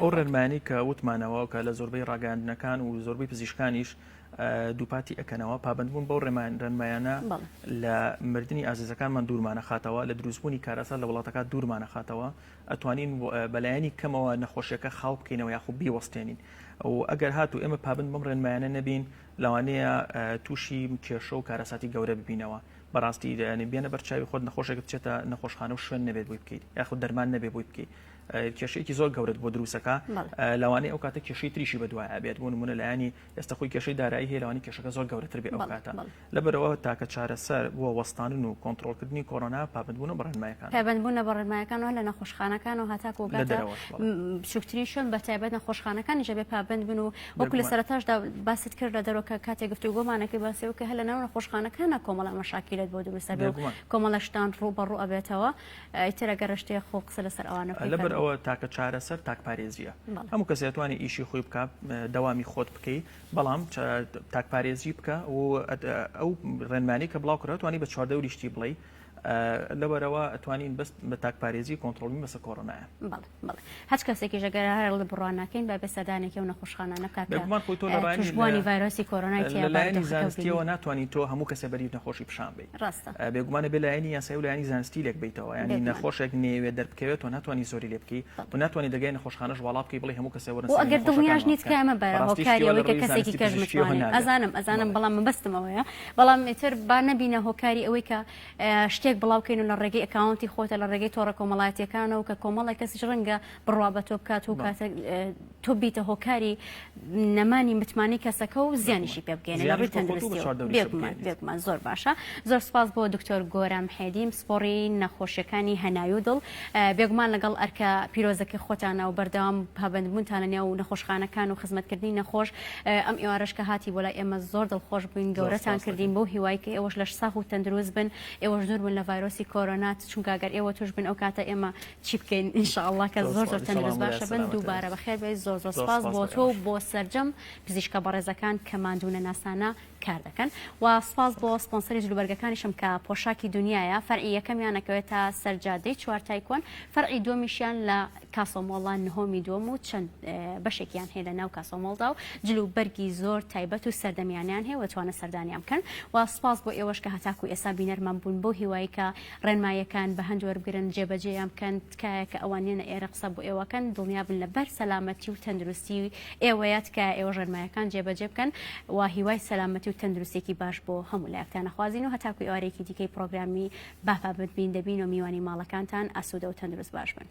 ئەو ڕێنمایانەی کە وتمانەوە کە لە زۆربەی ڕاگەیاندنەکان و زۆربەی پزیشکانیش دووپاتی ئەکەنەوە پابندبوون بەو ڕێنمایانە لە مردنی ئازیزەکانمان دوورمانەخاتەوە لە دروستبوونی کارەسات لە وڵاتەکە دوورمانەخاتەوە ئەتوانین بەلایەنی کەمەوە نەخۆشیەکە خاو بکەینەوە یاخود بیوەستێنین و ئەگەر هاتوو ئێمە پابند بەم ڕێنمایانە نەبین لەوانەیە تووشی کێشە و کارەساتی گەورە ببینەوە بەڕاستی بێنە بەرچاوی خۆت نەخۆشێک بچێتە نەخۆشخانە و شوێن نەبێت بۆی بکەیت یاخود دەرمان نەبێت بۆی بکەیت کێشەیەکی زۆر گەورەت بۆ دروستەکە لەوانەیە ئەو کاتە کێشەی تریشی بەدوایە بێت بۆ نمونە لایەنی ئێستا خۆی کێشەی دارایی هەیە لەوانی کێشەکە زۆر گەورەتر بێ ئەو کاتە لەبەرەوە تاکە چارەسەر بۆ وەستانن و کۆنترۆڵکردنی کۆرۆنا پابندبوونە بە ڕێنمایەکان پابندبوونە بە ڕێنمایەکان و لە نەخۆشخانەکان و هەتاکو گاتە بچووکترین شوێن بە تایبەت نەخۆشخانەکانیش ئەبێ پابند بن و وەکو لە سەرەتاشدا باست کرد لە دەرەوە کە کاتێک گفتوگۆمانەکەی باسیەوە کە هەر لە ناو نەخۆشخانەکانە کۆمەڵە مەشاکیلت بۆ دروستە بێ و کۆمەڵە شتان ڕوو بە ڕوو ئەبێتەوە ئیتر ئەگەر شتێ خۆ قسە لەسەر ئەوانە بکەی لەبەر فەرموو. ئەوە تاکە چارەسەر تاکپارێزییە. بەڵێ. هەموو کەسێ ئەتوانێ ئیشی خۆی بکا، دەوامی خۆت بکەی، بەڵام تاکپارێزی بکە و ئەو ڕێنمایانەی کە بڵاو کراوە توانی بە چواردەوریشتی بڵێی. لەبەرئەوە ئەتوانین بەس بە تاکپارێزی کۆنتڕۆڵ بین بەسەر کۆرۆنایە. بەڵێ بەڵێ. هەچ کەسێکیش ئەگەر هەر ڵێ بڕوا ناکەین با بێ سەردانێکی ئەو نەخۆشخانانە بکا کە بێگومان خۆی تۆ لە ڕایەنی تووشبووانی ڤایرۆسی کۆرۆنای لە تیا لایەنی بارودۆخەکە ببینی. زانستییەوە ناتوانی تۆ هەموو کەسێ بەری نەخۆشی پیشان بەی. ڕاستە. بێگومان ئەبێ لایەنی یاسایی و لایەنی زانستی لێک بەیتەوە یانی بێگومان. نەخۆشێک نەیەوێت دەربکەوێت تۆ ناتوانی زۆری لێ بکەی و ناتوانی دەرگای نەخۆشخانەش واڵا بکەی بڵێی هەموو کەسێ وەرن و سەیری ئەگەر دڵنیاش نەخۆشەکانمان نیت بکەن تکایە مەبەرە بەڕاستی هۆکاری شتی وا لە ئەوەی کە ڕووی کەسێکی زانستی کەش پزیشکیەوە متمانەی نابێ ئەزانم ئەزانم بەڵێ. بەڵام مەبەستم ئەوەیە بەڵام ئیتر با نەبینە هۆکاری ئەوەی کە شتێک بڵاو کەین و لە ڕێگەی account ی خۆتە لە ڕێگەی تۆڕە کۆمەڵایەتیەکانەوە کە کۆمەڵێک کەسیش ڕەنگە بڕوا بە تۆ بکات و بەڵێ. کاتێک تۆ بیتە هۆکاری نەمانی متمانەی کەسەکە و زیانیشی پێ بگەێنێ لە زیانیش ڕووی بۆ خۆت و بە تەندروستیەوە چواردەوریشت بێگومان بگەیەنیت. بێگومان زۆر باشە زۆر سپاس بۆ دکتۆر گۆران محێدین پسپۆڕی نەخۆشیەکانی هەناوی و دڵ بێگومان لەگەڵ ئەرکە پیرۆزەکەی خۆتانە و بەردەوام پابەندبوونتان لە نێو نەخۆشخانەکان و خزمەتکردنی نەخۆش ئەم ئێوارەش کە هاتی بۆ لای ئێمە زۆر دڵخۆش بووین زۆر گەورەتان سپاس کردین دەکەین. بەو هیوای کە ئێوەش لەش ساغ و تەندروست بن ئێوەش دوور بن لە ڤایرۆسی کۆرۆنا چونکە گەر ئێوە توش بن ئەو کاتە ئێمە چی بکەین ان شاء اللە کە زۆر زۆر زۆر سپاس. تەندروست ئیشەڵا باشە بن سەلامەت دووبارە بێت. بەخێر بێیت زۆر زۆر زۆر سپاس سپاس بۆ بۆ تۆ و ئێوەش. بۆ سەرجەم پزیشکە بەڕێزەکان کە ماندوونەناسانە کار دەکەن و سپاس بۆ سپۆنسەری جلوبەرگەکانیشم کە پۆشاکی دنیایە فەرعی یەکەمیان ئەکەوێتە سەر جادەی چوارتای کۆن فەرعی دووەمیشیان لە کاسۆمۆڵا نهۆمی دووەم و چەند بەشێکیان هەیە لە ناو کاسۆمۆڵدا و جل و بەرگی زۆر تایبەت و سەردەمیانیان هەیە و توانە سەردانیان بکەن و سپاس بۆ ئێوەش کە هەتاکو ئێستا بینەرمان بوون بەو هیوای کە ڕێنماییەکان بە هەند وەربگرن جێبەجێیان بکەن تکایە کە ئەوان یەنە ئێرە قسە بۆ ئێوە کەن دڵنیابن لە بەر سەلامەتی و تەندروستی ئێوەیە تکایە ئێوەش ڕێنمایەکان جێبەجێ بکەن و هیوای سەلامەتی و تەندروستیەکی باش بۆ هەموو لایەکتان ئەخوازین و هەتاکو ئێوارەیەکی دیکەی پڕۆگرامی با پابەند بین دەبین و میوانی ماڵەکانتان ئاسوودە و تەندروست باش بن.